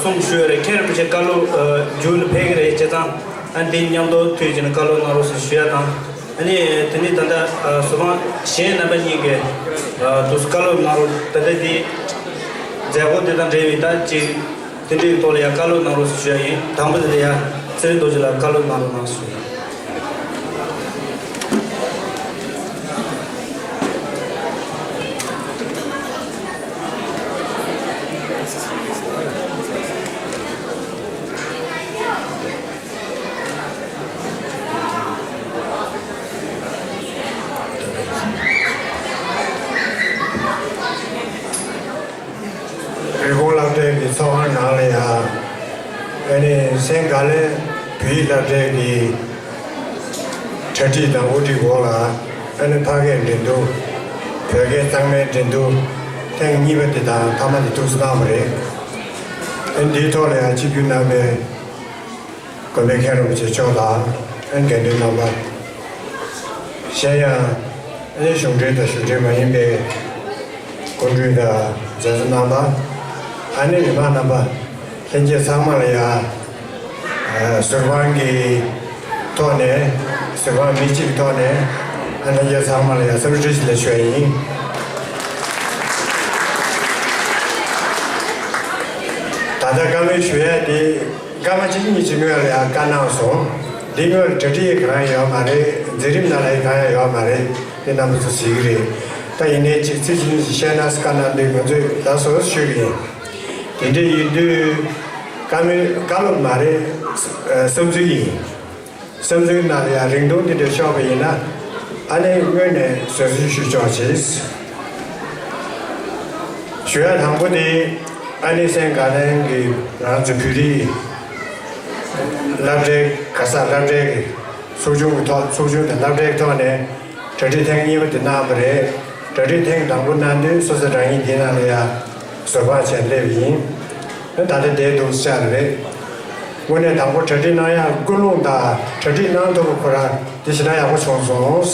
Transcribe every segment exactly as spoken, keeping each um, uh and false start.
གསུང་ཞུ་ཡ་རེད། མཁན་རིན་པོ་ཆེ་བཀའ་སློབ་རྒྱུན་ལ་ཕེབས་ཀྱི་རེད། བྱས་ཙང་ཨ་འདི་མཉམ་དུ་མཐུད་བྱས་ནས་བཀའ་སློབ་གནང་རོགས་ཞེས་ཞུ་ཡ་དང་། ཨ་ནི་དེ་ནས་ད་ལྟ་ཟུར་དཔང་གཞན་རྣམ་པ་གཉིས་ཀྱིས་དུས་སུ་བཀའ་སློབ་གནང་རོགས། ད་ལྟ་འདི་མཛད་སྒོ་དེ་དང་འབྲེལ་བའི་ད་ཅིག་དེ་འདྲའི་ཐོག་ལ་ཡང་བཀའ་སློབ་གནང་རོགས་ཞུ་ཡ་ཡིན། དང་པོ་དེ་ལ་ཡང་ཚེ་རིང་རྡོ་རྗེ་ལགས་བཀའ་སློབ་གནང་རོགས་གནང་ཞུ། རི་ཀོན་སློབ་གྲྭའི་གི་ཚོགས་ཁང་ནང་ལ་ཡང་ཨ་ནི་སེང་ག་ལའི་བོད་ཡིག་སློབ་གྲྭའི་གི་གྲ་སྒྲིག་དང་དབུ་ཁྲིད་འོག་ལ་ཨ་ནི་ཕ་སྐད་འགྲན་བསྡུར། བོད་སྐད་གཙང་མའི་འགྲན་བསྡུར་ཐེངས་གཉིས་པ་དེ་དང་མཐའ་མ་དེ་ཐུགས་སུ་བཏང་བ་རེད། ཨ་ནི་འདིའི་ཐོག་ལ་ཡང་ཆིབས་བསྒྱུར་གནང་བའི་དགོན་པའི་མཁན་རིན་པོ་ཆེ་མཆོག་དང་། ཨ་ནི་དགེ་འདུན་རྣམ་པ། གཞན་ཡང་ཨ་ནི་གཞུང་འབྲེལ་དང་གཞུང་འབྲེལ་མ་ཡིན་པའི་སྐུ་མགྲོན་དང་མཛད་གཙོ་རྣམ་པ། ཨ་ནི་མི་མང་རྣམ་པ། ལྷན་རྒྱས་ཚང་མ་ལ་ཡང་ཨ་ཟུར་དཔང་གི་ཐོག་ནས། ཟུར་དཔང་མི་གཅིག་གི་ཐོག་ནས་ཨ་ལྷན་རྒྱས་ཚང་མ་ལ་ཡང་འཚམས་འདྲི་བཀྲ་ཤིས་བདེ་ལེགས་ཞུ་ཡ་ཡིན། ད་ལྟ་བཀའ་མོལ་ཞུ་ཡ་དེ། སྐར་མ་གཅིག་གཉིས་ཀྱི་སྔོན་ལ་ཡང་བཀའ་གནང་སོང་། འདི་སྔོན་ལ་གྲ་སྒྲིག་གང་ཡང་ཡོད་མ་རེད། མཛད་རིམ་ནང་ལ་ཡང་གང་ཡང་ཡོད་མ་རེད། དེ་རྣམ་པ་ཚོ་གཟིགས་ཀྱི་རེད། ད་ཡིན་ནའི་གཅིག་ཚིག་གཅིག་གཉིས་ཤིག་བཤད་ན་བཀའ་གནང་དུས་ང་ཚོས་ལགས་སོ་ཞུ་གི་ཡིན། དེ་འདྲ་ཡིན་དུས་བཀའ་མོལ་བཀའ་སློབ་མ་རེད། བསམ་ཚུལ་ཡིན། བསམ་ཚུལ་ནང་ལ་ཡང་རིང་ཐུང་འདི་འདྲ་ཤོར་བ་ཡིན་ན་ཨ་ནི་སྔོན་ནས་བཟོད་གསོལ་ཞུ་ཆོག་ཅེས། ཞུ་ཡ་དང་པོ་དེ་ཨ་ནི་སེང་ག་ལའི་གི་ང་ཚོ་བོད་རིགས་སློབ་གྲྭའི་ག་ས་སློབ་གྲྭའི་གི་ཚོགས་ཆུང་གི་ཐོག་ཚོགས་ཆུང་དང་སློབ་གྲྭའི་ཐོག་ནས་གྲ་སྒྲིག་ཐེངས་གཉིས་པ་དེ་གནང་བ་རེད། གྲ་སྒྲིག་ཐེངས་དང་པོ་གནང་དུས་སོ་སོ་རང་ཉིད་འདི་ནང་ལ་ཡ་ཟུར་དཔང་བྱས་སླེབས་ཡིན། ད་ལྟ་བསྡད་འདུག་ཤག་རེད། དངོས་གནས་དང་པོ་གྲ་སྒྲིག་གནང་ཡ་ཀུན་སློང་དང་གྲ་སྒྲིག་གནང་ཐུབ་པ་ཁོ་རང་འདི་ཞེ་དྲག་ཡག་པོ་བྱུང་སོང་། ངས་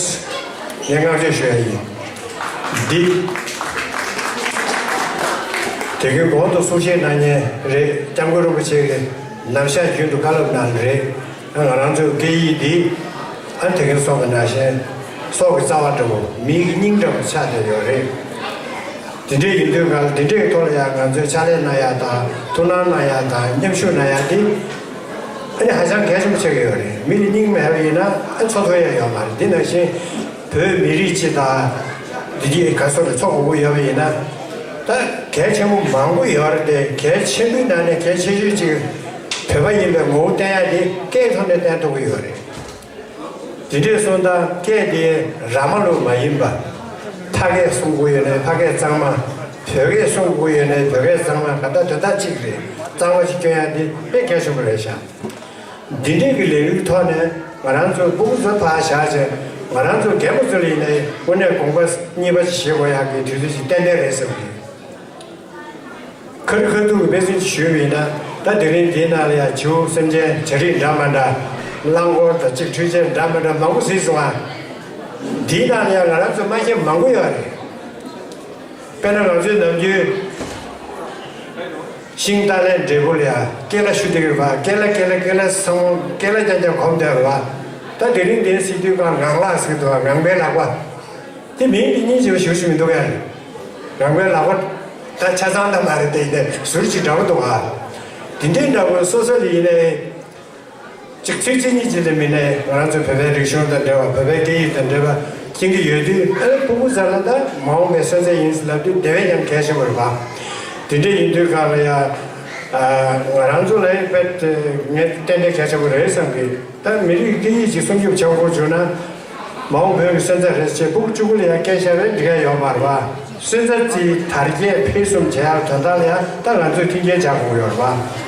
བསྔགས་བརྗོད་ཞུ་ཡ་ཡིན། འདི་དེ་གའི་གོང་དུ་གསུང་བཤད་གནང་མཁན་རེད། སྐྱབས་མགོན་རིན་པོ་ཆེ་གིས་ནམ་ཞག་རྒྱུན་དུ་བཀའ་སློབ་གནང་རེད། ང་རང་ཚོའི་སྐད་ཡིག་འདི་ཨ་དེ་གིན་གསུངས་པ་ནང་བཞིན་སྲོག་གི་རྩ་བ་འདྲ་བོ། མིའི་སྙིང་འདྲ་བོ་ཆགས་བསྡད་ཡོད་རེད། དེ་འདྲ་ཡིན་དུས་གང་ལ་དེ་འདྲའི་ཐོག་ལ་ཡང་ང་ཚོས་ཕྱག་ལས་གནང་ཡ་དང་ཐུགས་སྣང་གནང་ཡ་དང་མཉམ་ཞུགས་གནང་ཡ་འདི་ཨ་ནི་ཧ་ཅང་གལ་ཆེན་པོ་ཆགས་ཀྱི་ཡོད་རེད། མི་ལ་སྙིང་མེད་པ་ཡིན་ན་ཨ་འཚོ་ཐུབ་ཡ་ཡོད་མ་རེད། འདི་ནང་བཞིན་བོད་མི་རིགས་སྤྱི་དང་འདི་འདི་ག་སོགས་ལ་འཚོ་དགོས་ཀྱི་ཡོད་པ་ཡིན་ན་ད་གལ་ཆེན་པོ་མང་པོ་ཡོད་རེད་དེ། གལ་ཆེན་པོའི་ནང་ནས་གལ་ཆེ་ཤོས་ཅིག་བོད་པ་ཡིན་པའི་ངོ་བོ་བསྟན་ཡ་དེ་སྐད་ཐོག་ནས་བསྟན་ཐུབ་ཀྱི་ཡོད་རེད། དེ་འདྲས་སོང་ཙང་སྐད་དེ་ར་མ་ལུག་མ་ཡིན་པ། ཕ་སྐད་གསུང་དགོས་ཡོད་ན་ཕ་སྐད་གཙང་མ། བོད་སྐད་གསུང་དགོས་ཡོད་ན་བོད་སྐད་གཙང་མ། ག་ད་དོན་དག་གཅིག་རེད། གཙང་མ་ཅིག་སྐྱོན་ཡ་འདི་དཔེ་གལ་ཆེན་པོ་རེད་ཤག་འདི་འདྲས་ཀྱི་ལས་འགུལ་ཐོག་ནས་ང་རང་ཚོ་སྤུ་གུ་ཚོ་ཕར་བཞག་བྱས་ང་རང་ཚོ་རྒན་པ་ཚོ་ལ་ཡིན་ནའི་དངོས་གནས་དགོངས་པ་གཉིས་པ་ཅིག་བཞེས་དགོས་ཡག་གི་དུས་ཚོད་ཅིག་ཏན་ཏན་རེད་བསམ་གི། ཁ་རི་ཁ་ཐུག་གི་དཔེ་མཚོན་ཞུས་པ་ཡིན་ན། ད་དེ་རིང་འདིའི་ནང་ལ་ཡང་བྱིའུ་སེམས་ཅན་བྱ་རིགས་འདྲ་མ་འདྲ། རླངས་འཁོར་དང་གཅིག་འཕྲུལ་ཆས་འདྲ་མ་འདྲ་མང་པོ་གཟིགས་སོང་ང་། འདིའི་ནང་ལ་ཡང་ང་རང་ཚོ་མ་མཁྱེན་མང་པོ་ཡོད་རེད། དཔེར་ན་ང་ཚོའི་ནམ་རྒྱུན་ཤིང་ཏཱ་ལའི་འབྲས་བུ་ལ་ཡང་ཀེ་ལ་ཤུ་དེ་གི་བ། ཀེ་ལ་ཀེ་ལ་ཀེ་ལ་སང་ཀེ་ལ་རྐྱང་རྐྱང་གོམ་བསྡད་པ། ད་དེ་རིང་འདིའི་སི་ཏུའི་ཀ་ངང་ལག་ཟེར་འདུག་བ། ངང་པའི་ལག་པ། དེ་མིང་དེ་སྙིང་རྗེ་པོ་ཞེ་པོ་ཞིག་མི་འདུག་གས། རང་པའི་ལག་པ་ད་ཆ་ཚང་ད་མ་རེད་དེ། ཡིན་ནའི་ཟུར་ཅིག་འདྲ་པོ་འདུག་ཨ། དེ་འདྲའི་འདྲ་པོ་སོ་སོ་ལ་ཡིན་ནའི་ཅིག་ཚིག་གཅིག་གཉིས་ཅིག་ལ་མིན་ནའི་ང་རང་ཚོ་བོད་པའི་རིག་གཞུང་དང་འབྲེལ་བ། བོད་པའི་སྐད་ཡིག་དང་འབྲེལ་བ་མཁྱེན་གྱི་ཡོད་དུས། ཨ་ནི་སྤུ་གུ་ཚོ་ལ་ད་མ་འོངས་པའི་སོན་རྩ་ཡིན་ཟེར་ལབ་དུས་དེ་བས་ཀྱང་གལ་ཆེན་པོ་རེད་པ། དེ་འདྲ་ཡིན་དུས་གང་ལ་ཡ་ང་རང་ཚོ་ལ་ཡང་དཔེ་ངས་ཏན་ཏན་གལ་ཆེན་པོ་རེད་བསམ་གི། ད་མི་རིགས་སྐད་ཡིག་ཅིག་སྲུང་སྐྱོབ་བྱེད་དགོས་བྱུང་ན། མ་འོངས་བོད་ཀྱི་སོན་རྩ་རེད་ཅེས་སྤུ་གུ་བཅུ་དགུ་ལ་ཡང་སྐད་བཤད་པས་འགྲིག་ཡ་ཡོད་མ་རེད་པ། སོན་རྩ་རྩིས་དར་རྒྱས་འཕེལ་གསུམ་བྱེད་ཡག་དོན་དག་ལ་ཡང་ད་ང་ཚོས་མཐུན་རྐྱེན་སྦྱར་དགོས་ཀྱི་ཡོད་རེད་པ།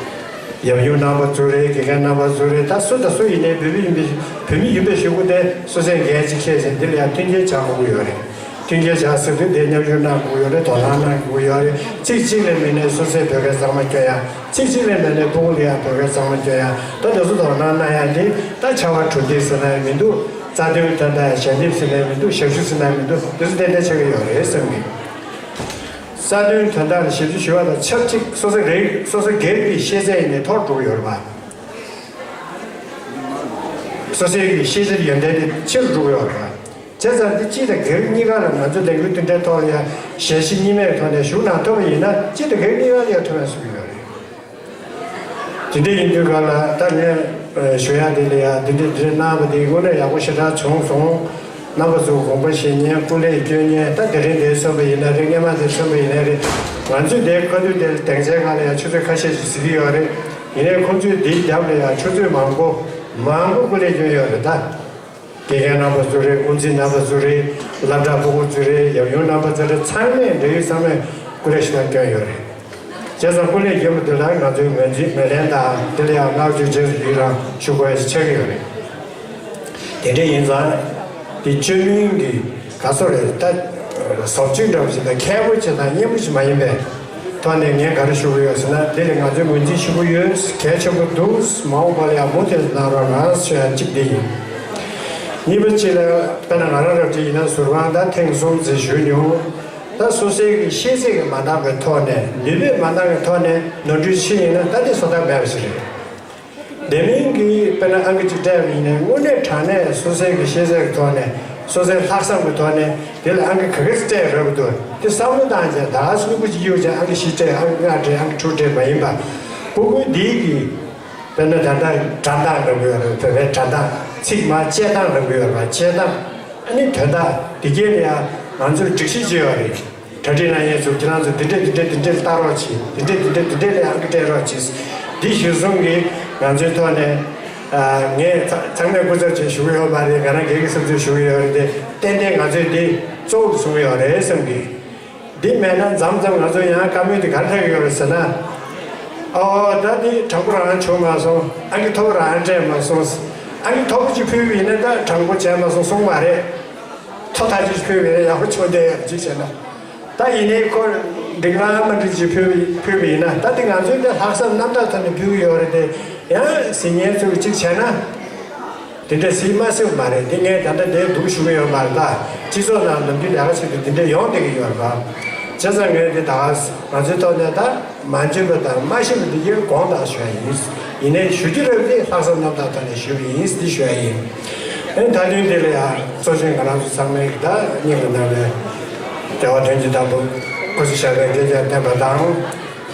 ཡབ་ཡུམ་རྣམ་པ་ཚོ་རེད། དགེ་རྒན་རྣམ་པ་ཚོ་རེད། ད་སུ་དང་སུ་ཡིན་ནའི་བོད་མི་ཡིན་པའི་བོད་མི་ཡིན་པའི་ཞུ་སྒོ་དེ་སོ་སོའི་འགན་ཅིག་འཁྱེར་བྱས་འདི་ལ་ཡང་མཐུན་རྐྱེན་སྦྱར་དགོས་ཀྱི་ཡོད་རེད། མཐུན་རྐྱེན་སྦྱར་ཟེར་དུས་དེ་མཉམ་ཞུགས་གནང་དགོས་ཀྱི་ཡོད་རེད། དོ་སྣང་གནང་དགོས་ཀྱི་ཡོད་རེད། ཚིག་གཅིག་ལས་མིན་ནའི་སོ་སོའི་བོད་སྐད་གཙང་མ་སྐྱོན་ཡ། ཚིག་གཅིག་ལས་མེད་ནས་སྤུ་གུ་ལ་ཡང་བོད་སྐད་གཙང་མ་སྐྱོན་ཡ། ད་དེ་ཚོ་དོ་སྣང་གནང་ཡ་དེ་ད་ཕྱར་བ་གྲུ་འདེགས་ཟེར་ན་ཡང་མི་འདུག་རྩ་དོན་དོན་དག་ཞལ་འདེབས་ཟེར་ན་ཡང་མི་འདུག་ཞབས་ཞུ་ཟེར་ན་ཡང་མི་འདུག་དེ་ཚོ་ཏན་ཏན་ཆགས་ཀྱི་ཡོད་རེད་བསམ་གི། རྩ་དོན་དོན་དག་ལ་ཞིབ་འཇུག་ཞུ་བ་དང་ཆབས་ཅིག་སོ་སོ་རིགས་སོ་སོ་སྒེར་གྱི་ཤེས་ཚད་ནས་མཐོར་འགྲོ་གི་ཡོད་རེད་པ། སོ་སོའི་གི་ཤེས་ཚད་ཡོན་ཏན་དེ་ཆེ་རུ་འགྲོ་གི་ཡོད་རེད་པ། བྱས་ཙང་འདི་སྤྱི་དང་སྒེར་གཉིས་ཀ་ལ་ང་ཚོ་ལས་འགུལ་དེ་འདྲའི་ཐོག་ལ་ཡང་ཞལ་བཞེས་གཉིས་མེད་ཐོག་ནས་ཞུགས་གནང་ཐུབ་པ་ཡིན་ན་སྤྱི་དང་སྒེར་གཉིས་ཀ་ལ་ཡང་ཐུབ་པ་བཟོ་གི་ཡོད་རེད། དེ་འདྲ་ཡིན་དུས་ག་ལ་ད་ངས་ཞུ་ཡག་དེ་ལ་ཡ་དེ་འདྲ་དེ་འདྲ་གནང་བ་དེ་དངོས་གནས་ཡག་པོ་ཞེ་དྲག་བྱུང་སོང་། རྣམ་པ་ཚོ་དགོངས་པ་བཞེས་མཁན་སྐུ་ལས་སྐྱོན་མཁན་ད་དེ་རིང་དེ་མཚོན་པ་ཡིན་ན་རེད། སྔས་མ་དེ་མཚོན་པ་ཡིན་ན་རེད། ང་ཚོས་དེ་ཁ་ཐུག་དེ་ལ་སྡིངས་ཆའི་སྒང་ལ་ཡ་ཆུ་ཚོད་ཁ་ཤས་ཤིག་གཟིགས་ཀྱི་ཡོད་རེད། ཡིན་ནའི་ཁོང་ཚོས་དེའི་རྒྱབ་ལ་ཡ་ཆུ་ཚོད་མང་པོ་མང་པོ་སྐུ་ལས་སྐྱོན་ཡོད་རེད་ད། དགེ་རྒན་རྣམ་པ་ཚོ་རེད། དབུ་འཛིན་རྣམ་པ་ཚོ་རེད། སློབ་གྲྭ་ཕྲུ་གུ་ཚོ་རེད། ཡབ་ཡུམ་རྣམ་པ་ཚོ་རེད། ཚང་མས་འབྲེལ་ཡོད་ཚང་མས་སྐུ་ལས་ཞེ་དྲག་བསྐྱོན་ཡོད་རེད། བྱས་ཙང་སྐུ་ལས་བསྐྱོན་པ་འདི་ལ་ང་ཚོས་ངོས་འཛིན་ངོས་ལེན་དང་དེ་ལ་ཡང་བསྔགས་བརྗོད་རྗེས་སུ་ཡི་རང་ཞུ་དགོས་ཡ་ཞིག་ཆགས་ཀྱི་ཡོད་རེད། དེ་འདྲ་ཡིན་ཙང་དེ་བཅོས་མིན་གྱི་ག་ཚོད་རེད་ད། བཟོ་བཅོས་འདྲ་པོ་ཞིག་དང་ཁྱད་པར་ཅན་དང་སྙན་པོ་ཞིག་མ་ཡིན་པས། ཐོག་ནས་ངས་ག་རེ་ཞུ་གི་ཡོད་ཟེར་ན་འདི་ལ་ང་ཚོས་ངོས་འཛིན་ཞུ་གི་ཡོད། གལ་ཆེན་པོ་འདུག་མ་འོངས་པ་ལ་ཡང་མུ་མཐུད་གནང་རོགས་གནང་ཞུ་ཡ་གཅིག་འདི་ཡིན། གཉིས་པ་གཅིག་ལ་དཔེར་ན་ང་རང་རབ་ཅིག་ཡིན་ན་ཟུར་དཔང་ད་ཐེངས་གསུམ་ཙམ་ཞུས་མྱོང་། ད་སོ་སོའི་གི་ཤེས་ཚད་ཀྱི་མ་འདང་བའི་ཐོག་ནས་ནུས་པའི་མ་འདང་བའི་ཐོག་ནས་ནོར་འཁྲུལ་ཕྱིན་ཡིན་ན་ད་འདི་བཟོ་ཐབས་མེད་པ་ཞིག་རེད། དེ་མིན་གྱི་དཔེར་ན་ཨང་ཀི་གཅིག་སྤྲད་པ་ཡིན་ནའི་དངོས་གནས་དྲང་གནས་སོ་སོའི་གི་ཤེས་ཚད་ཀྱི་ཐོག་ནས་སོ་སོའི་ལྷག་བསམ་གྱི་ཐོག་ནས་དེ་ལ་ཨང་ཀི་ག་གེ་སྤྲད་རག་གི་འདུག་དེ་བསམ་བློ་བཏང་བྱས་ད་ག་སེ་སྨྱུ་གུ་གཅིག་གཡུག་བྱས་ཨང་ཀི་བཞི་སྤྲད། ཨང་ཀི་ལྔ་སྤྲད། ཨང་ཀི་དྲུག་སྤྲད་མ་ཡིན་པ། ཕྲུ་གུ་འདིའི་གི་དཔེར་ན་ད་ལྟ་སྒྲ་གདངས་ལབ་ཀྱི་ཡོད་རེད། བོད་པའི་སྒྲ་གདངས་ཚིག་མ་བཅད་སྟངས་ལབ་ཀྱི་ཡོད་རེད་པ། བཅད་སྟངས་ཨ་ནི་དོན་དག་འདི་གས་ལ་ཡང་ང་ཚོས་སྒྲིག་གཞི་བྱས་ཡོད་རེད། གྲ་སྒྲིག་གནང་མཁན་ཚོ་ཁྱེད་རང་ཚོ་འདི་འདྲས་འདི་འདྲས་འདི་འདྲས་ལྟ་རོགས་གྱིས། འདི་འདྲས་འདི་འདྲས་འདི་འདྲས་ལ་ཨང་ཀི་སྤྲད་རོགས་གྱིས། འདི་གཞིར་བཟུང་གིས་ང་ཚོའི་ཐོག་ནས་ཨ་ངས་ཚ་ཚང་མས་སྐུ་ཚབ་བྱས་ཞུ་གི་ཡོད་མ་རེད། ང་རང་སྒེར་གྱི་བསམ་ཚུལ་ཞུ་གི་ཡོད་རེད་དེ། ཏན་ཏན་ང་ཚོས་འདི་གཙོ་བོར་བཟུང་གི་ཡོད་རེད་བསམ་གི། འདི་མེད་ན་མཚམས་མཚམས་ང་ཚོ་ཡང་བཀའ་མོལ་འདི་ག་རེ་ལྷག་གི་ཡོད་རེད་ཟེར་ན། ཨོ་ད་འདི་དྲང་པོ་རང་བྱུང་མ་སོང་། ཨང་ཀི་མཐོ་པོ་རང་སྤྲད་མ་སོང་། ཨང་ཀི་མཐོ་པོ་ཅིག་ཕུལ་བ་ཡིན་ན་ད་དྲང་པོ་བྱས་མ་སོང་གསུངས་མ་རེད། མཐོ་ཐག་ཅིག་ཕུལ་བ་ཡིན་ན་ཡག་པོ་བྱུང་བསྡད་ཡོད་ཅིག་བྱས་ན། ད་ཡིན་ནའི་ཁོ་འདི་ག་མ་འགྲིག་ཅིག་ཕུལ་བ་ཕུལ་བ་ཡིན་ན་ད་འདི་ང་ཚོའི་འདི་ལྷག་བསམ་རྣམ་དག་ཐོག་ནས་ཕུལ་གི་ཡོད་རེད་དེ། ཡང་ཟིན་ཉེན་ཚུལ་ཅིག་བྱས་ན། དེ་འདྲ་སྲིད་མ་སྲིད་མ་རེད། དེ་ངས་ད་ལྟ་འདིར་འདུག་ཞུ་གི་ཡོད་མ་རེད། ད་སྤྱི་ཚོགས་ནང་ནམ་རྒྱུན་ལས་ཀ་བྱེད་དུས་དེ་འདྲ་ཡོང་བསྡད་ཀྱི་ཡོད་རེད་པ། བྱས་ཙང་ངས་འདི་ད་ང་ཚོའི་ཐོག་ནས་ད་མ་འཇོན་པ་དང་མ་ཤེས་པ་འདི་ཡིན་དགོངས་དག་ཞུ་ཡ་ཡིན། ཡིན་ནའི་ཞུ་རྒྱུ་རེད་དེ་ལྷག་བསམ་རྣམ་དག་ཐོག་ནས་ཞུ་གི་ཡིན་འདི་ཞུ་ཡ་ཡིན། ཨེ་མཐའ་དོན་འདི་ལ་ཡང་གཙོ་ཆེན་ང་རང་ཚོ་ཚང་མས་ད་སྙིང་ལ་བརྣག་པའི་བདེ་བ་དོན་གྱི་བདག་པོ་སྐུ་ཚེ་ཞབས་པད་བསྐལ་བརྒྱར་བརྟན་པ་དང་།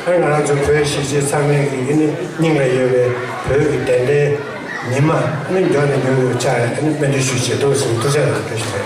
ཨ་ང་རང་ཚོ་བོད་གཞིས་བྱེས་ཚང་མའི་གི་ཨ་ནི་སྙིང་ལ་ཡོད་པའི་བོད་ཀྱི་བདེན་པའི་ཉི་མ་ཨ་ནི་མགྱོགས་ནས་མྱུར་དུ་འཆར་བའི་ཨ་ནི་སྨོན་འདུན་ཞུ་ཆེད་དུ་ཐུགས་རྗེ་གནང་། ཐུགས་རྗེ་ཆེ།